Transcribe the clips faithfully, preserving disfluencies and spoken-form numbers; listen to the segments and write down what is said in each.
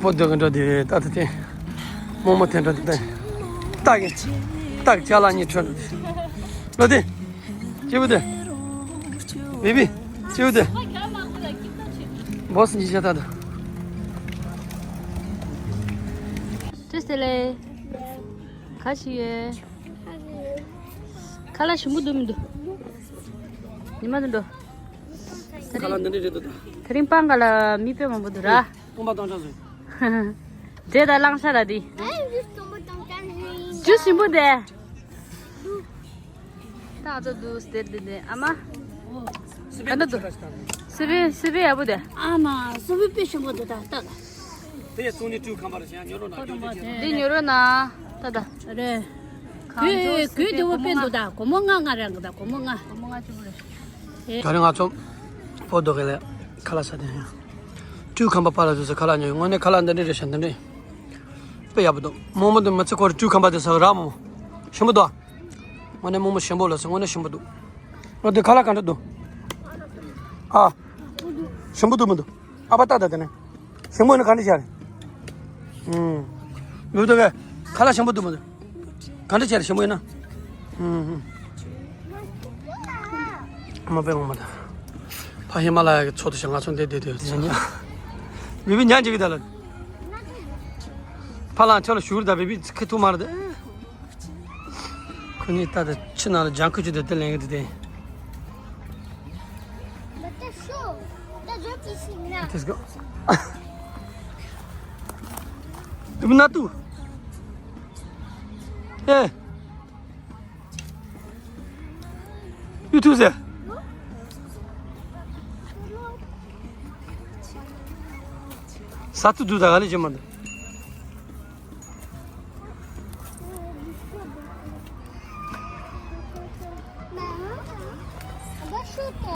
པོ་སྡོད་གི་འགྲོ་དེ་ད་ད་དེ། རྨོ་མོ་དེ་འགྲོ་དེ་ད། སྟག་གི་སྟག་ཅ་ལག་གཉིས་ཁྲོད་འགྲོ་དེ། ལོ་དེ། སྐྱིད་པོ་དེ། བི་བི། སྐྱིད་པོ་དེ། བོ་སི་གཉིས་ཆ་ད་ད། བཀྲ་ཤིས་བདེ་ལེགས། ག་ཞིག་ཡོད། ཁ་ལག་ཞིམ་པོ་འདུག་མི་འདུག་ཉི་མ་འདུག་འགྲོ། ཁ་ལག་འདི་འདྲ་རེད་འདུག་ད། དེ་རིང་སྤང་ཁ་ལ་མི་དཔེ་མང་པོ་འདུག་ར། སྟོང་པ་སྟོང་ཆ་བཟོས། འདྲེ་དང་གླང་ཤ་ར་འདི། ཨེ་འདི་སྟོང་པ་སྟོང་ཆ་རེད། ཇུས་ཞིམ་པོ་འདི། ད་ང་ཚོ་འདུག་སྟེར་འདི་འདི་ཨ་མ། ག་འདྲ་འདུག་སི་པན་སི་པན་ཡག་པོ་འདི། ཨ་མ་སི་པན་དཔེ་ཞིམ་པོ་འདུག་ད་ལྟ་ལ། དེ་ཡི་སོང་ནས་སྤྲུལ་ཁང་པར་བཞེངས་ཉོ་རོགས་གནང་། འདི་ཉོ་རོགས་གནང་ད་ད། རེད། གོས་གོས་དེ་བོ་དཔེ་འདུག་ད་སྒོར་མོ་ལྔ་ལྔ་རང་གི་ད་སྒོར་མོ་ལྔ། སྒོར་མོ་ལྔ་གཅིག་པུ་རེད། ད་རིང་ང་ཚོ་པོ་རྡོ་གི་ལས་ཁ་ལག་ཟ་དེ་ཡིན། སྤྲུལ་ཁང་པ་པ་ལ་དུས་སུ་ཁ་ལག་ཉོས་དངོས་གནས་ཁ་ལག་འདི་འདྲ་རེད་ཤག་འདི་འདྲ། དཔེ་ཡག་པོ་འདུག་རྨོ་མོ་འདི་མི་ཚེ་ཁོ་རེ་སྤྲུལ་ཁང་པ་དེ་ཟ་གི་རག་མོ། ཞིམ་པོ་འདུག་དངོས་གནས་རྨོ་མོ་ཞིམ་པོ་ལ་ཟེར་དངོས་གནས་ཞིམ་པོ་འདུག་འོ་དེ་ཁ་ལག་ག་འདྲ་འདུག་ཨ། ཞིམ་པོ་འདུག་མི་འདུག་ཨ་ཕ་ལྟ་ད་དེ་ནས། ཞིམ་པོ་ཡིན་ན་ག་འདྲ་བྱས་རེད། ཨུམ། མི་འདུག་གས། ཁ་ལག་ཞིམ་པོ་འདུག་མི་འདུག་ག་འདྲ་བྱས་རེད་ཞིམ་པོ་ཡིན་ན། ཨུམ་ཨུམ། མ་པའི་ངོ་མ་ད། ཕ་ཧི་མ་ལ་ཡ་གི་མཚོ་དེ་ཞིག་ང་ཚོ་འདི་བསྡད་དུས་ཉན་ཉན། མི་བི་ཉན་ཅིག་གི་ད་ལ། ཕ་ལང་ཁྱོད་ལ་ཞུ་རེད་ད་བི་བི་ཁི་ཐུག་མ་རེད་དེ། ཁོ་གཉིས་ལྟ་དེ་ཕྱི་ནང་ལ་ལྗང་ཁུ་ཅིག་དེ་དེ་ལེན་གི་དེ་དེ། Let's go. དུ་མི་ན་དུ། ཨེ། ཡུ་ཐུག་ཟེར། ས་ཐུ་དུ་ད་ག་ལེ་ཅི་མ་འདུག་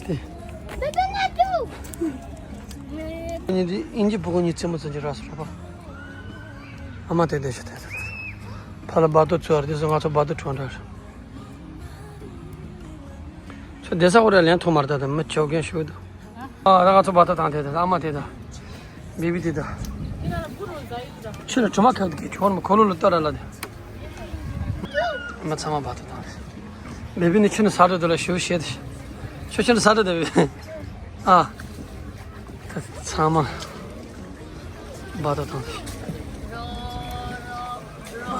དེ། ཉིན་དེ་ཨིན་ཇི་ཕྲུ་གུ་གཉིས་རྩེད་མོ་རྩེ་རྒྱུ་རག་སོང་ར་པ། ཨ་མ་དེ་དེ་ཤི་དེ་དེ། ཕ་ལ་བར་དོ་ཚུར་བར་དེ་སོང་ང་ཚོ་བར་དོ་གྲོང་འདྲ། ཚོ་བསྡད་ས་འོ་ར་ལན་ཐོག་མར་ད་དེ་མི་ཆོག་མཁན་ཞུ་འདུག་ཨ་ར་ང་ཚོ་བར་དོ་དང་དེ་དེ་ཨ་མ་དེ་དང་། བི་བི་དེ་དང་། ཆུ་ལ་གྲུ་མ་ཁབ་དེ་གི་ཁྱོར་མ་འཁོར་ལོ་ལ་ལྟ་ར་ལ་དེ། ཨ་མ་ཚང་མ་བར་དོ་དང་དེ། བི་བི་ནི་ཆུ་ནི་ས་རུ་དུ་ལ་ཞུ་བྱེད་དེ། ཆུ་ཆུ་ནི་ས་རུ་དུ་བི་བི། ཨ། ད་ཚང་མ་བར་དོ་དང་དེ།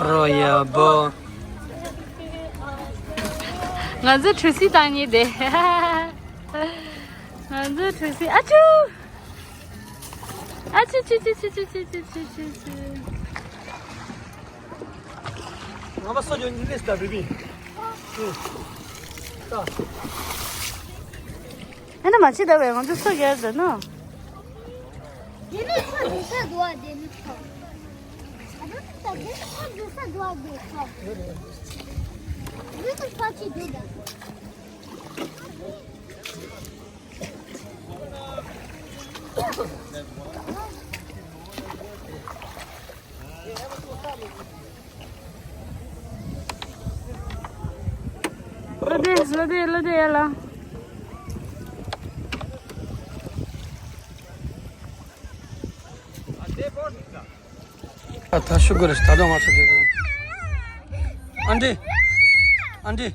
རོ་ཡ་བོ། ང་ཚོ་གྲུ་སི་བཏང་ཉེ་དེ། ང་ཚོ་གྲུ་སི་ཨ་ཅུ། ཨ་ཅུ་ཅུ་ཅུ། ང་མ་སོ་ཇོ་ཉི་ལེས་ད་བི་བི། ད། ཨ་ནི་མ་ཕྱི་ད་བས་ང་ཚོ་སོ་རྒྱལ་ཟེར་ནོ། དེ་ནི་ཁོ་འདུག་ས་འདུག་ཨ་དེ་ནི་ཁོ། ཨ་འདུག་ས་དེ་ནི་ཁོ་འདུག་ས་འདུག་ཨ་དེ་ཁོ། དེ་ནི་ཁོ་ཅི་འདུག་ད། ལོ་དེ་ལོ་དེ་ལོ་དེ་ཡ་ལ། ད་ཤུ་གུ་རེ་ད་དུང་ང་ཚོ་དེ་དུ། ཨན་ཏི། ཨན་ཏི།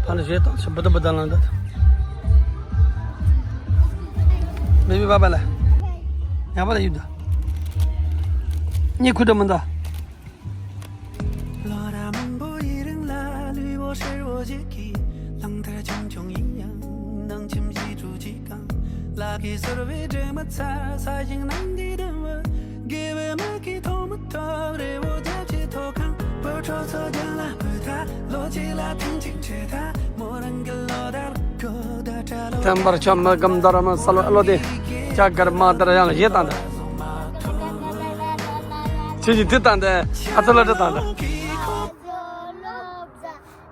ཕ་ལ་བཞེས་དང་ཆ་བུ་ད་བུ་ད་ལང་ད། མེ་མེ་པ་པ་ལ། ཡ་པ་ལ་ཡུ་ད། ཉེ་ཁུ་ད་མི་ད། ལོ་ར་མང་པོ་ཡི་རིང་ལ་ལུས་པོ་ཧྲིལ་པོ་ཞིག་གིས་ལང་ཐར་ཆུང་ཆུང་ཡིན་ཡང་ནང་ཁྱིམ་གཞིས་གྲུ་གཅིག་གམ་ལག་གི་ཟུར་བའི་སྒྲིག་མ་ཚར་ས་ཞིང་ནང་གི་འདམ་བུ་དགེ་བའི་མིག་གིས་མཐོང་མི་ཐུབ་རི་བོ་རྒྱབ་ཀྱི་ཐོག་ཁང་བུ་ཁྲོད་ཚོ་རྒྱང་ལ་བུད་ད་ལོ་གཅིག་ལ་ཐེངས་གཅིག་བྱེད་ད་མོ་རང་གི་ལོ་ཟླར་གོ་ད་གྲ་ལོ། ཐེམ་པར་ཆོ་མི་གམ་དར་མ་ས་ལོ་ཨ་ལོ་དེ་ཅག་གར་མ་དར་ཡང་ལ་ཡེ་དང་ད། ཁྱེད་ཀྱིས་དེ་དང་དེ་ཨ་ཚོ་ལ་དེ་དང་དེ། ང་ཚོ་སློབ་གྲྭ།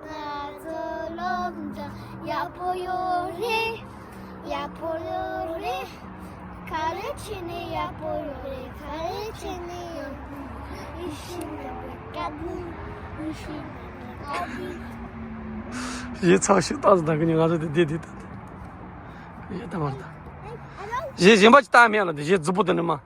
ང་ཚོ་སློབ་གྲྭ་ཡག་པོ་ཡོད་རེད། ཡག་པོ་ཡོད་རེད། ག་རེ་བྱས་ནས་ཡག་པོ་ཡོད་རེད། ག་རེ་བྱས་ནས་ཡག་པོ་ཡོད་རེད། ཡིད་ཆེས་མེད་པའི་བཀའ་དྲིན། ཡིད་ཆེས་མེད་པའི་བཀའ་དྲིན། ཡིད་ཚང་ཞིག་བཏང་སོང་ད་གི་ནི་ང་ཚོ་དེ་བསྡད་དེ་ད་དེ། ཡེ་ད་མར་ད། གཞན་གཞན་པ་ཅིག་བལྟ་མེད་ལ། འདི་གཞན་རྫིག་པོ་དེ་ནི་མ།